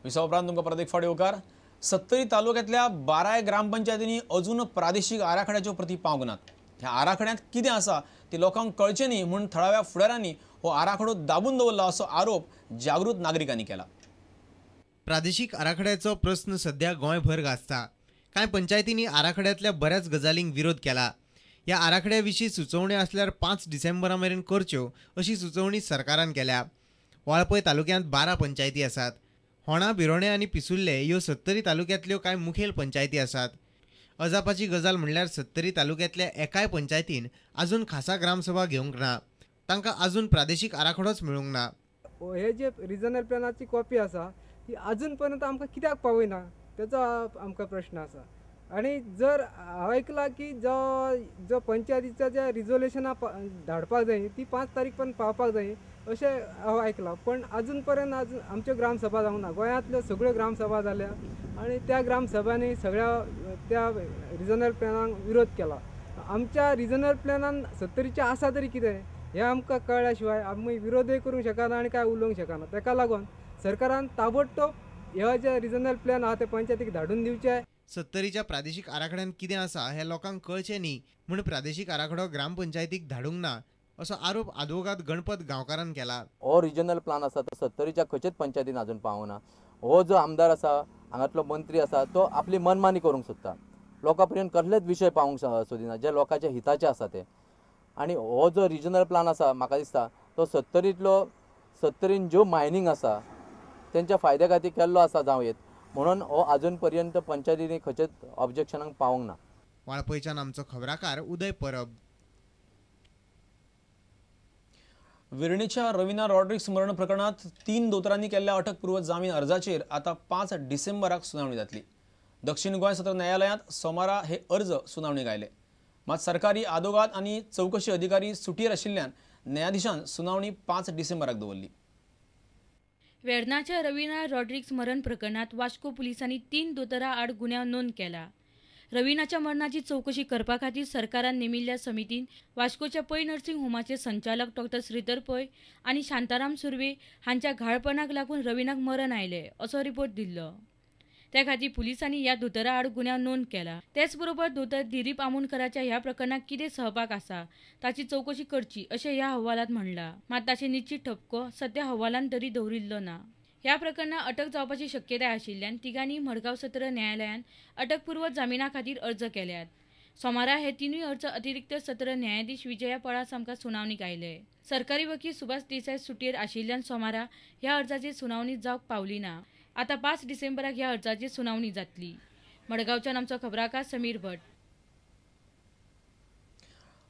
विसवा उपरांत तुमकां परत एक फावट येवकार. सत्तरी तालुक्यांतल्या 12 ग्रामपंचायतींनी अजून प्रादेशीक आराखड्याच्यो प्रती पावंक नात. ह्या आराखड्यांत कितें आसा तें लोकांक कळचें न्ही म्हूण थळाव्या फुडाऱ्यांनी हो आराखडो दाबून दवरला असो आरोप जागृत नागरिकांनी केला. प्रादेशीक आराखड्याचो प्रस्न सध्या गोंयभर गाजता. कांय पंचायतींनी आराखड्यांतल्या बऱ्याच गजालींक विरोध केला. ह्या आराखड्या विशीं सुचोवण्यो आसल्यार 5 डिसेंबरा मेरेन करच्यो अशी सुचोवणी सरकारान केल्या. वाळपय तालुक्यांत 12 पंचायती आसात. होणा, बिरोणे आनी पिसुर्ले ह्यो सत्तरी तालुक्यांतल्यो कांय मुखेल पंचायती आसात. अजापाची गजाल म्हणल्यार सत्तरी तालुक्यांतल्या एकाय पंचायतीन अजून खासा ग्रामसभा घेवंक ना. तांकां अजून प्रादेशीक आराखडोच मेळूंक ना. हे जे रिजनल प्लॅनाची कॉपी आसा ती अजून पर्यंत आमकां कित्याक पावयना तेचो आमकां प्रश्न आसा. आनी जर हांव आयकलां की जो जो पंचायतीच्या ज्या रिजोल्युशनां धाडपाक जाय ती 5 तारीख पर्यंत पावपाक जाय अशें हांव आयकलां, पण अजून पर्यंत अजून आमच्यो ग्रामसभा जावंक ना. गोंयांतल्यो सगळ्यो ग्रामसभा जाल्या आनी त्या ग्रामसभांनी सगळ्या त्या रिजनल प्लॅनाक विरोध केला. आमच्या रिजनल प्लॅनान सत्तरीचें आसा तरी कितें हें आमकां कळ्ळ्या शिवाय आमी विरोधय करूंक शकना आनी कांय उलोवंक शकना. ताका लागून सरकारान ताबडतोब हे जे रिजनल प्लॅन आहा ते पंचायतीक धाडून दिवचे. सत्तरीच्या प्रादेशीक आराखड्यांत कितें आसा हें लोकांक कळचें न्ही म्हूण प्रादेशीक आराखडो ग्रामपंचायतीक धाडूंक ना असो आरोप आदवोगाद गणपत गांवकारान केला. हो रिजनल प्लान आसा तो सत्तरीच्या खंयचेच पंचायतीन अजून पावूंक ना. हो जो आमदार आसा, हांगातलो मंत्री आसा, तो आपली मनमानी करूंक सोदता. लोकां पर्यंत कसलेच विशय पावूंक सोदिना जे लोकांच्या हिताचे आसा ते. आनी हो जो रिजनल प्लान आसा म्हाका दिसता तो सत्तरींतलो सत्तरीन ज्यो मायनींग आसा तेंच्या फायद्या खातीर केल्लो आसा जावं येत, म्हणून हो अजून पर्यंत पंचायतींनी खंयचेच ऑब्जेक्शनाक पावूंक ना. वाळपयच्यान आमचो खबराकार उदय परब. वेर्णेच्या रवीना रॉड्रिक्स मरण प्रकरणात 3 दोतोरांनी केल्ल्या अटकपूर्व जामीन अर्जाचेर आतां 5 डिसेंबराक सुनावणी जातली. दक्षिण गोंय सत्र न्यायालयांत सोमारा हे अर्ज सुनावणेक आयले. मात सरकारी आदोगाद आनी चवकशी अधिकारी सुटयेर आशिल्ल्यान न्यायाधीशान सुनावणी 5 डिसेंबराक दवरली. वेर्णाच्या रवीना रॉड्रिक्स मरण प्रकरणात वास्को पुलिसांनी 3 दोतोरां आड गुन्यांव नोंद केला. रवीनाच्या मरणाची चवकशी करपा खातीर सरकारान नेमिल्ल्या समितीन वास्कोच्या पै नर्सिंग होमाचे संचालक डॉक्टर श्रीधर पै आनी शांताराम सुर्वे हांच्या घाळपणाक लागून रवीनाक मरण आयलें असो रिपोर्ट दिल्लो. त्या खातीर पुलिसांनी ह्या दोतोरा आड गुन्यांव नोंद केला. तेच बरोबर दोतोर दिलीप आमोणकराच्या ह्या प्रकरणात कितें सहभाग आसा ताची चवकशी करची अशें ह्या अहवालांत म्हणलां. मात ताचे निश्चित ठपको सद्या अहवालान तरी दवरिल्लो ना. ह्या प्रकरणात अटक जावपाची शक्यताय आशिल्ल्यान तिगांनी मडगांव सत्र न्यायालयान अटकपूर्व जामिना खातीर अर्ज केल्यात. सोमारा हे 3 अर्ज अतिरिक्त सत्र न्यायाधीश विजया पळास आमकां सुनावणीक आयले. सरकारी वकील सुभाष देसाय सुटयेर आशिल्ल्यान सोमारा ह्या अर्जाची सुनावणी जावंक पावली ना. आतां 5 डिसेंबराक ह्या अर्जाची सुनावणी जातली. मडगांवच्यान आमचो खबराकार समीर भट.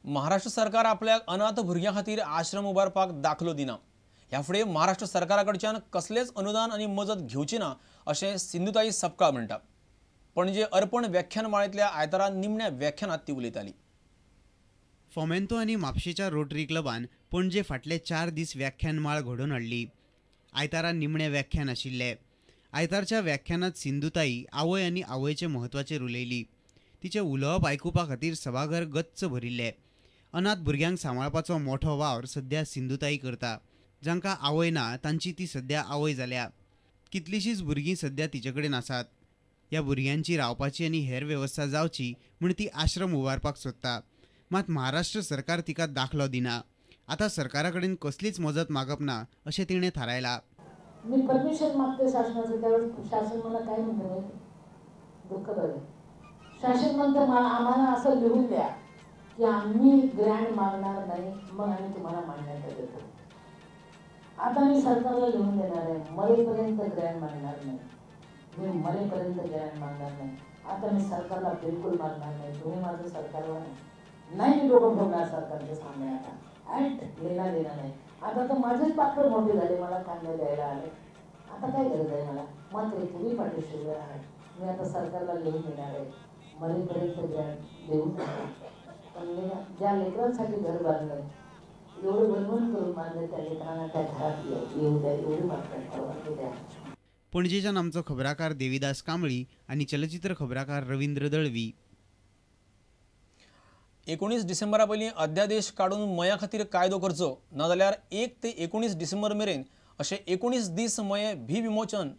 महाराष्ट्र सरकार आपल्या अनाथ भुरग्यां खातीर आश्रम उबारपाक दाखलो दिना. ह्या फुडें महाराष्ट्र सरकारा कडच्यान कसलेच अनुदान आनी मजत घेवची ना अशें सिंधुताई सपकाळ म्हणटा. पणजे अर्पण व्याख्यान माळेंतल्या आयतारा निमण्या व्याख्यानात ती उलयताली. फोमेंतो आनी म्हापशेच्या रोटरी क्लबान पणजे फाटले 4 दीस व्याख्यान माळ घडोवन हाडली. आयतारा निमणें व्याख्यान आशिल्लें. आयतारच्या व्याख्यानात सिंधुताई आवय आनी आवयचे म्हत्वाचेर उलयली. तिचें उलोवप आयकुपा खातीर सभाघर गच्च भरिल्लें. अनाथ भुरग्यांक सांबाळपाचो मोठो वावर सध्या सिंधुताई करता. जांकां आवय ना तांची ती सध्या आवय जाल्या. कितलींशींच भुरगीं सध्या तिचे कडेन आसात. ह्या भुरग्यांची रावपाची आनी हेर वेवस्था जावची म्हूण ती आश्रम उबारपाक सोदता. मात महाराष्ट्र सरकार तिका दाखलो दिना. आतां सरकारा कडेन कसलीच मजत मागप ना अशें तिणें थारायलां. मी परमिशन मागते शासनाचं, त्यावेळेस शासन मला काय म्हणतं माहिती, दुःख झालं. शासन म्हणतं मला आम्हाला असं लिहून द्या की आम्ही ग्रँट मागणार नाही, मग आम्ही तुम्हाला मान्यता देतो. आता मी सरकारला लिहून देणार आहे, मरेपर्यंत ग्रँट मागणार नाही, मी मरेपर्यंत ग्रँट मागणार नाही. आता मी सरकारला बिलकुल मागणार नाही, तुम्ही माझं सरकारला नाही, मी डोकं फोडणार सरकारच्या सामने. आता ॲट लेना देणार नाही. आता तर माझेच पात्र मोठे झाले, मला कांदे द्यायला आले, आता काय गरज आहे मला. मात्र तुम्ही पाठीशी उभे आहात, मी आता सरकारला लिहून देणार आहे, मरेपर्यंत ग्रँट देऊ नका. पण मी ज्या लेकरांसाठी घर बांधलं, एवढं बनवून करून बांधलं, त्या लेकरांना त्या घरात येऊ द्या, एवढी मात्र परवानगी द्या. पणजेच्यान आमचो खबराकार देवीदास कांबळी आनी चलचित्र खबराकार रवींद्र दळवी. 19 डिसेंबरा पयलीं अध्यादेश काडून मया खातीर कायदो करचो, नाजाल्यार 1 ते 19 डिसेंबर मेरेन अशे 19 दीस मये भी विमोचन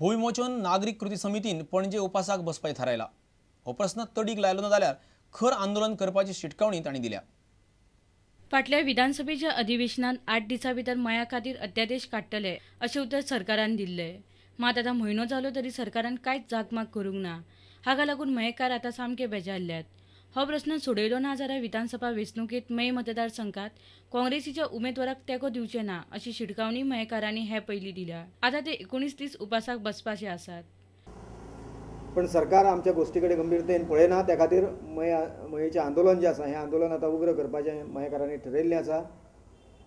भूविमोचन नागरीक कृती समितीन पणजे उपासाक बसपाचें थारायला. हो प्रस्न तडीक लायलो ना जाल्यार खर आंदोलन करपाची शिटकावणी तांणी दिल्या. फाटल्या विधानसभेच्या अधिवेशनात 8 दिसां भितर मया खातीर अध्यादेश काडटले अशें उतर सरकारान दिल्लें. मात आतां म्हयनो जालो तरी सरकारान कांयच जागमाग करूंक ना. हाका लागून मयेकार आतां सामके बेजारल्यात. हो प्रस्न सोडयलो ना जाल्यार विधानसभा वेंचणुकेंत मये मतदारसंघात काँग्रेसीच्या उमेदवाराक तेंको दिवचे ना अशी शिटकावणी मयेकारांनी हे पयलीं दिल्या. आतां ते 19 दीस उपासाक बसपाचे आसात. पण सरकार आमच्या गोष्टी कडेन गंभीरतेन पळयना, त्या खातीर मयेचें आंदोलन जें आसा हें आंदोलन आतां उग्र करपाचें मयेकारांनी ठरयल्लें आसा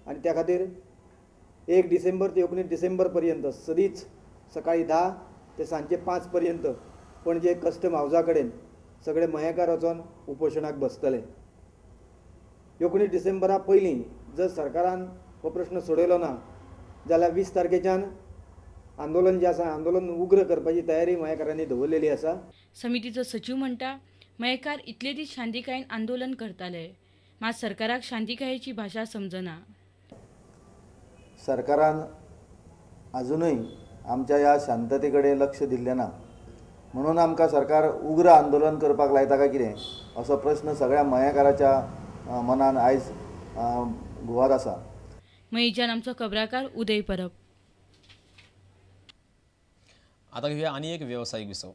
आनी त्या खातीर 1 डिसेंबर ते 19 डिसेंबर पर्यंत सदींच सकाळी 10 ते सांजचे 5 पर्यंत पणजे कस्टम हावजा कडेन सगळे मयेकार वचोन उपोशणाक बसतले. 19 डिसेंबरा पयलीं जर सरकारान हो प्रश्न सोडयलो ना जाल्यार 20 तारखेच्यान आंदोलन जे आसा आंदोलन उग्र करपाची तयारी मयेकारांनी दवरलेली आसा. समितीचो सचीव म्हणटा मयेकार इतले दीस शांतिकायेन आंदोलन करताले, मात सरकाराक शांतिकायेची भाशा समजना. सरकारान अजूनय आमच्या ह्या शांतते कडेन लक्ष दिल्लें ना, म्हणून आमकां सरकार उग्र आंदोलन करपाक लायता काय कितें असो प्रश्न सगळ्या मयेकाराच्या मनान आयज घुंवत आसा. मयेच्यान आमचो खबराकार उदय परब. आता घेऊया आणि एक व्यावसायिक विसव.